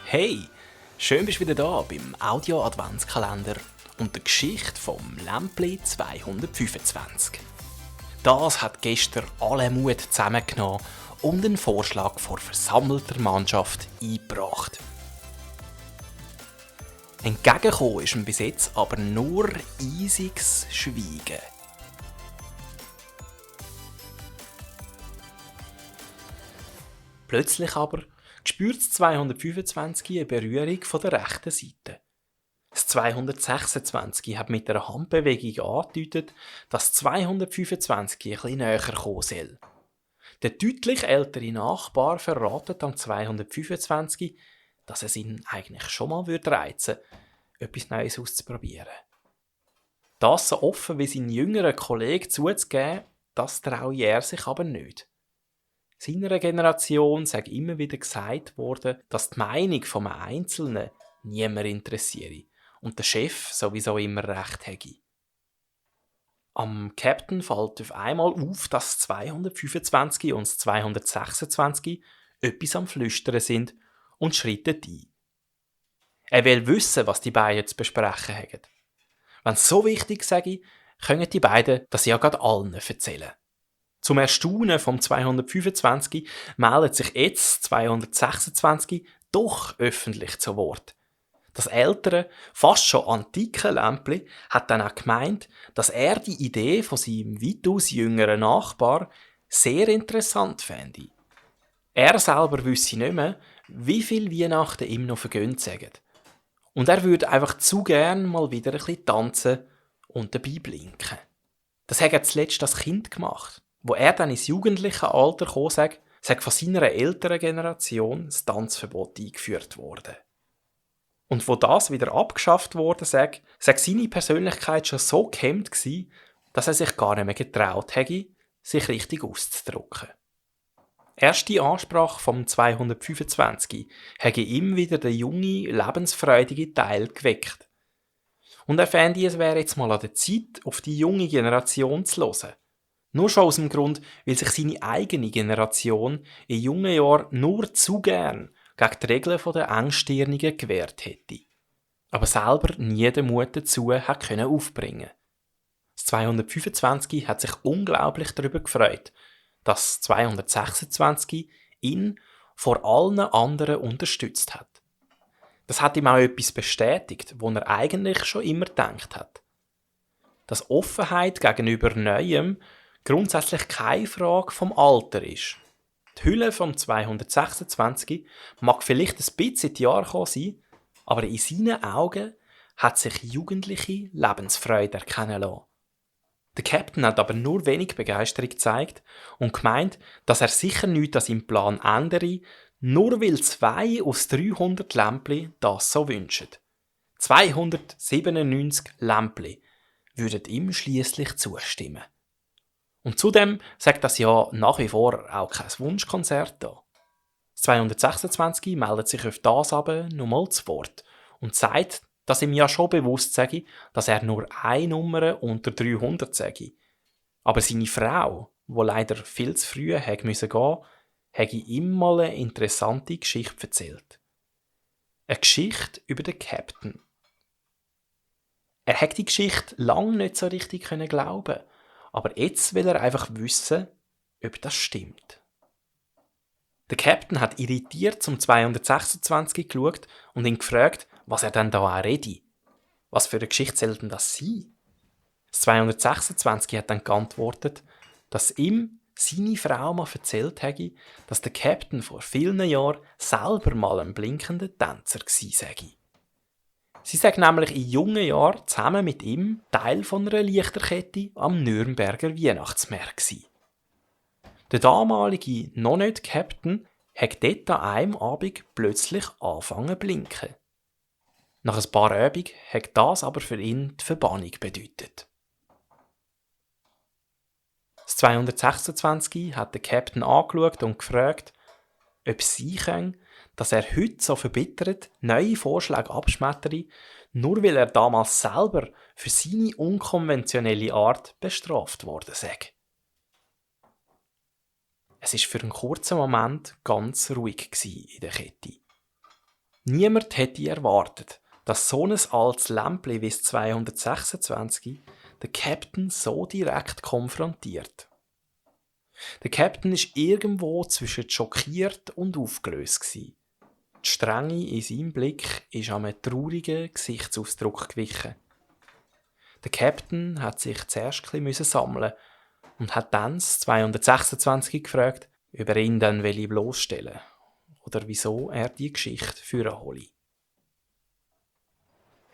Hey, schön bist du wieder da beim Audio-Adventskalender und der Geschichte vom Lämpli 225. Das hat gestern alle Mut zusammengenommen und einen Vorschlag vor versammelter Mannschaft eingebracht. Entgegengekommen ist ihm bis jetzt aber nur eisiges Schweigen. Plötzlich aber spürt das 225 eine Berührung von der rechten Seite. Das 226 hat mit einer Handbewegung angedeutet, dass das 225 ein bisschen näher kommen soll. Der deutlich ältere Nachbar verratet am 225, dass es ihn eigentlich schon mal reizen würde, etwas Neues auszuprobieren. Das so offen wie sein jüngerer Kollege zuzugeben, das traue er sich aber nicht. Seiner Generation sei immer wieder gesagt worden, dass die Meinung von einem Einzelnen niemand interessiere und der Chef sowieso immer recht hätte. Am Captain fällt auf einmal auf, dass das 225 und das 226 etwas am Flüstern sind und schreitet ein. Er will wissen, was die beiden zu besprechen haben. Wenn es so wichtig sei, können die beiden das ja gerade allen erzählen. Zum Erstaunen vom 225 meldet sich jetzt 226 doch öffentlich zu Wort. Das ältere, fast schon antike Lämpli hat dann auch gemeint, dass er die Idee von seinem weitaus jüngeren Nachbar sehr interessant fände. Er selber wüsste nicht mehr, wie viel Weihnachten ihm noch vergönnt seien. Und er würde einfach zu gern mal wieder ein bisschen tanzen und dabei blinken. Das hat er zuletzt als Kind gemacht. Wo er dann ins jugendliche Alter kam, sei von seiner älteren Generation das Tanzverbot eingeführt worden. Und wo das wieder abgeschafft worden sei seine Persönlichkeit schon so gehemmt gewesen, dass er sich gar nicht mehr getraut hätte, sich richtig auszudrücken. Erst die Ansprache vom 225 hätte ihm wieder den junge, lebensfreudige Teil geweckt. Und er fände, es wäre jetzt mal an der Zeit, auf die junge Generation zu hören. Nur schon aus dem Grund, weil sich seine eigene Generation in jungen Jahren nur zu gern gegen die Regeln der Engstirnigen gewehrt hätte. Aber selber nie den Mut dazu hat aufbringen. Das 225 hat sich unglaublich darüber gefreut, dass 226 ihn vor allen anderen unterstützt hat. Das hat ihm auch etwas bestätigt, was er eigentlich schon immer gedacht hat. Dass Offenheit gegenüber Neuem grundsätzlich keine Frage vom Alter ist. Die Hülle vom 226 mag vielleicht ein bisschen in die Jahre gekommen sein, aber in seinen Augen hat sich jugendliche Lebensfreude erkennen lassen. Der Captain hat aber nur wenig Begeisterung gezeigt und gemeint, dass er sicher nichts an seinem Plan ändere, nur weil 2 aus 300 Lämpli das so wünschen. 297 Lämpli würden ihm schliesslich zustimmen. Und zudem sagt das ja nach wie vor auch kein Wunschkonzert da. Das 226 meldet sich auf das aber nochmal zu Wort und sagt, dass ihm ja schon bewusst sei, dass er nur eine Nummer unter 300 sei. Aber seine Frau, die leider viel zu früh gehen musste, habe ihm mal eine interessante Geschichte erzählt. Eine Geschichte über den Captain. Er hat die Geschichte lange nicht so richtig glauben, aber jetzt will er einfach wissen, ob das stimmt. Der Captain hat irritiert zum 226 geschaut und ihn gefragt, was er denn da auch rede. Was für eine Geschichte soll denn das sein? Das 226 hat dann geantwortet, dass ihm seine Frau mal erzählt hätte, dass der Captain vor vielen Jahren selber mal ein blinkender Tänzer gewesen sei. Sie sei nämlich in jungen Jahren zusammen mit ihm Teil von einer Lichterkette am Nürnberger Weihnachtsmarkt gewesen. Der damalige noch nicht Captain hat dort an einem Abend plötzlich angefangen zu blinken. Nach ein paar Abenden hat das aber für ihn die Verbannung bedeutet. Das 226 hat den Captain angeschaut und gefragt, ob es sein kann, dass er heute so verbittert neue Vorschläge abschmettere, nur weil er damals selber für seine unkonventionelle Art bestraft worden sei. Es war für einen kurzen Moment ganz ruhig in der Kette. Niemand hätte erwartet, dass so ein altes Lämpli wie das 226 den Captain so direkt konfrontiert. Der Captain war irgendwo zwischen schockiert und aufgelöst gsi. Die Strenge in seinem Blick ist an einem traurigen Gesichtsausdruck gewichen. Der Captain hat sich zuerst ein bisschen sammeln und hat dann das 226 gefragt, ob er ihn dann bloßstellen will oder wieso er die Geschichte führen hole.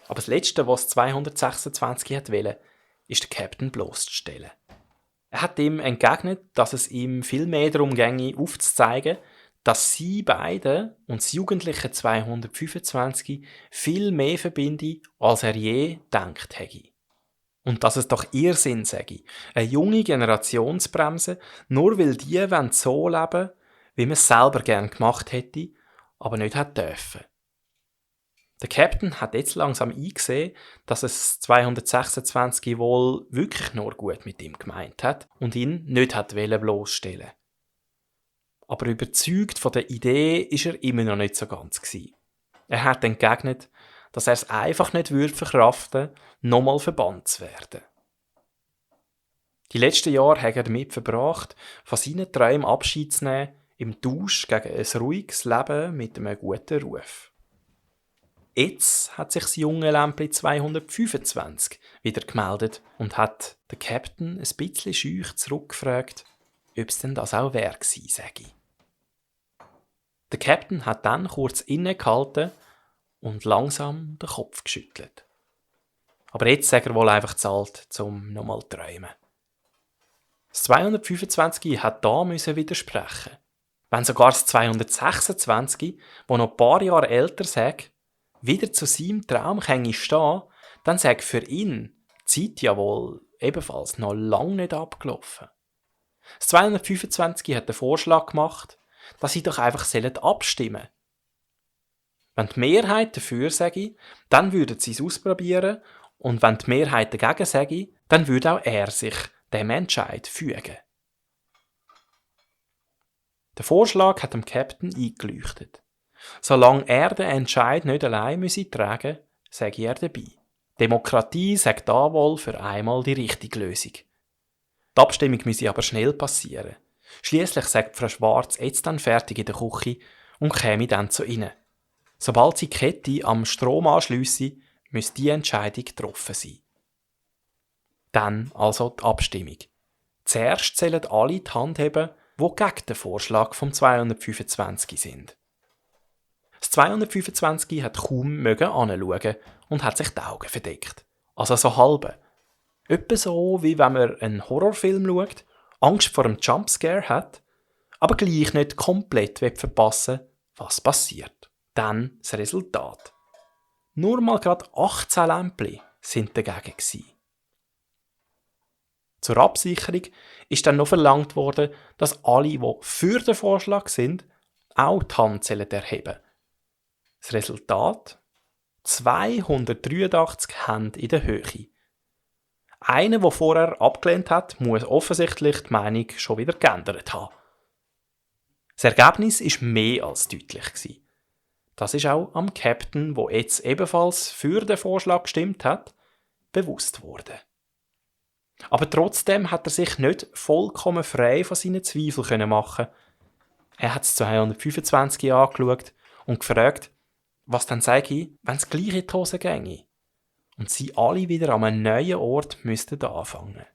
Aber das Letzte, was 226 wollte, ist der Captain bloßzustellen. Er hat ihm entgegnet, dass es ihm viel mehr darum ginge, aufzuzeigen, dass sie beide und das jugendliche 225 viel mehr verbinde, als er je gedacht hätte. Und dass es doch Irrsinn sei, eine junge Generation zu bremsen, nur weil die so leben wollen, wie man es selber gern gemacht hätte, aber nicht hat dürfen. Der Captain hat jetzt langsam eingesehen, dass es 226 wohl wirklich nur gut mit ihm gemeint hat und ihn nicht hat bloßstellen. Aber überzeugt von der Idee ist er immer noch nicht so ganz gsi. Er hat entgegnet, dass er es einfach nicht verkraften würde, nochmal verbannt zu werden. Die letzten Jahre hat er damit verbracht, von seinen Träumen Abschied zu nehmen, im Tausch gegen ein ruhiges Leben mit einem guten Ruf. Jetzt hat sich das junge Lämpli 225 wieder gemeldet und hat den Captain ein bisschen schüch zurückgefragt, ob es denn das auch wäre gewesen sei. Der Captain hat dann kurz innegehalten und langsam den Kopf geschüttelt. Aber jetzt sagt er wohl einfach zu alt, um nochmal zu träumen. Das 225 hat da widersprechen. Wenn sogar das 226, das noch ein paar Jahre älter sagt, wieder zu seinem Traum stehen, dann sagt für ihn die Zeit ja wohl ebenfalls noch lange nicht abgelaufen. Das 225 hat den Vorschlag gemacht, dass sie doch einfach abstimmen sollen. Wenn die Mehrheit dafür sage, dann würden sie es ausprobieren und wenn die Mehrheit dagegen sage, dann würde auch er sich dem Entscheid fügen. Der Vorschlag hat dem Captain eingeleuchtet. Solange er den Entscheid nicht allein tragen müsse, sage er dabei. Demokratie sagt da wohl für einmal die richtige Lösung. Die Abstimmung müsse aber schnell passieren. Schliesslich sagt Frau Schwarz jetzt dann fertig in der Küche und käme dann zu ihnen. Sobald sie die Kette am Strom anschliesse, müsse die Entscheidung getroffen sein. Dann also die Abstimmung. Zuerst zählen alle die Hand heben, die gegen den Vorschlag vom 225 sind. Das 225 hat kaum anschauen und hat sich die Augen verdeckt. Also so halbe. Etwa so, wie wenn man einen Horrorfilm schaut, Angst vor einem Jumpscare hat, aber gleich nicht komplett verpassen will, was passiert. Dann das Resultat. Nur mal gerade 18 Lämpli sind dagegen gsi. Zur Absicherung ist dann noch verlangt worden, dass alle, die für den Vorschlag sind, auch die Hand erheben. Das Resultat? 283 Hände in der Höhe. Einer, der vorher abgelehnt hat, muss offensichtlich die Meinung schon wieder geändert haben. Das Ergebnis war mehr als deutlich. Das ist auch am Captain, der jetzt ebenfalls für den Vorschlag gestimmt hat, bewusst worden. Aber trotzdem hat er sich nicht vollkommen frei von seinen Zweifeln machen können. Er hat das 225 angeschaut und gefragt, was dann sage, wenn es gleich in die Hose ginge und sie alle wieder an einem neuen Ort müssten anfangen.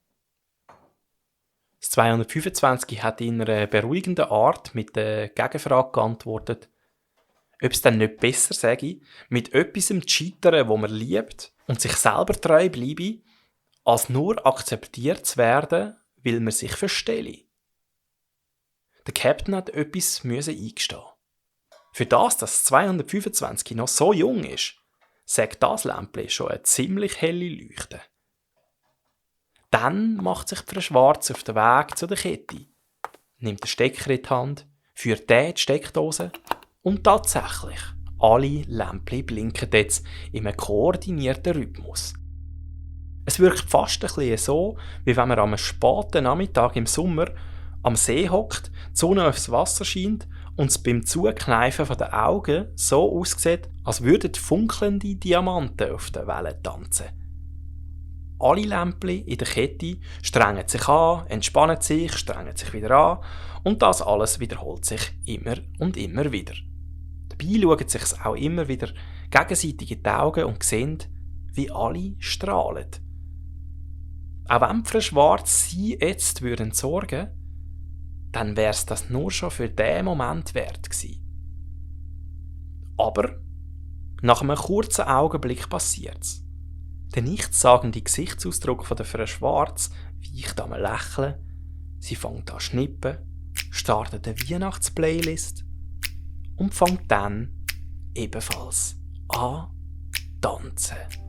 Das 225 hat in einer beruhigenden Art mit der Gegenfrage geantwortet, ob es dann nicht besser sage, mit etwas zu scheitern, wo man liebt und sich selber treu bleibe, als nur akzeptiert zu werden, weil man sich verstelle. Der Captain hat etwas eingestehen. Für das 225 noch so jung ist, sagt das Lämpchen schon eine ziemlich helle Leuchte. Dann macht sich Frau Schwarz auf den Weg zu der Kette, nimmt den Stecker in die Hand, führt den in die Steckdose und tatsächlich, alle Lämpchen blinken jetzt in einem koordinierten Rhythmus. Es wirkt fast ein bisschen so, wie wenn man am späten Nachmittag im Sommer am See hockt, die Sonne aufs Wasser scheint und es beim Zukneifen der Augen so aussieht, als würden funkelnde Diamanten auf der Welle tanzen. Alle Lämpchen in der Kette strengen sich an, entspannen sich, strengen sich wieder an und das alles wiederholt sich immer und immer wieder. Dabei schauen sich auch immer wieder gegenseitig in die Augen und sehen, wie alle strahlen. Auch wenn die Schwarz sie jetzt sorgen würden, dann wäre es das nur schon für diesen Moment wert gewesen. Aber nach einem kurzen Augenblick passiert's. Der nichtssagende Gesichtsausdruck von der Frau Schwarz weicht am Lächeln, sie fängt an schnippen, startet eine Weihnachtsplaylist und fängt dann ebenfalls an tanzen.